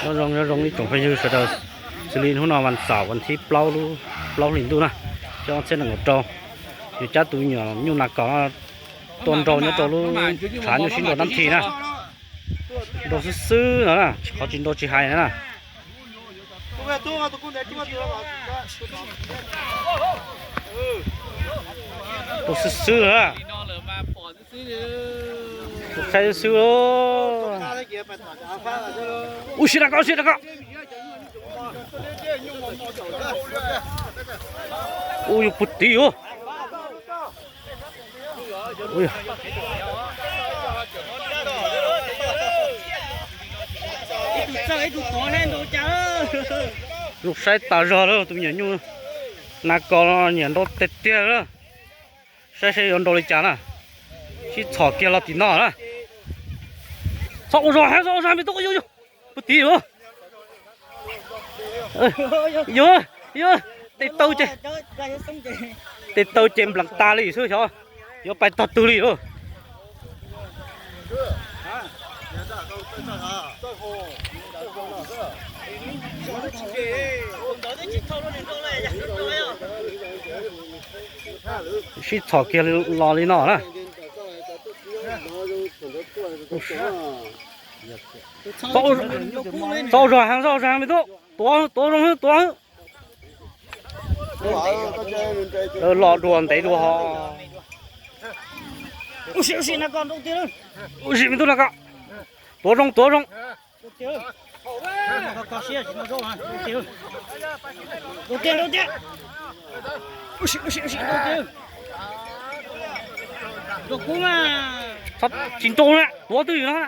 Nyob zoo, nyob zoo ib tsoom phooj ywg sawv daws, xws li hnub no vas xaum vas thib plaub lub plaub hlis ntuj na, xyoo ob txhiab nees nkaum rau, yus cab tus me nyuam nyuj nas kos no tuaj nrau nyob rau lub tshav nyuj sib nrau nab thi na. Nrau xwb xwb no na, qhov tsis nrau tsis hais na. Nrau xwb xwb na. Saib xwb. Ua si na koj, ua si na koj. Ua yus puag tid os. Zoo saib tas zog lawm, tus me nyuam nyuj nas kos no nyiam nrau tiag tiag lawm. Saib saib yuav nrau li cas na. Sib txhom kiag los tim no na. Txhob ua zog heev, txhob ua zog heev, me tub, yus puag tid os. Yus, yus, tes taw ces, tes taw ces nplas tas li xwb xyov, yuav pais tog twg li os. Sib txhom kiag los li no na. Txhob ua zog heev, txhob ua zog heev me tub, tuav, tuav zoo, tuav. Los dua ntev dua ho. Ua si, ua si na koj, nrau tiag, ua si me tub na koj. Tuav zoo, tuav zoo. Tsis nrau na, tuav twj ywm no.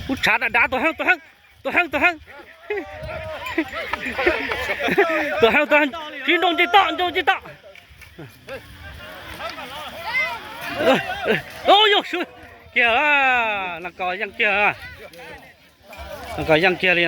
Kuv tshav dav dav, tuav heev, tuav heev, tuav heev, tuav heev. Tuav heev, tuav heev, sib nrau nce toj, nrau nce toj. Yog kiag, nas kos yeej kiag, nas kos yeej kiag li.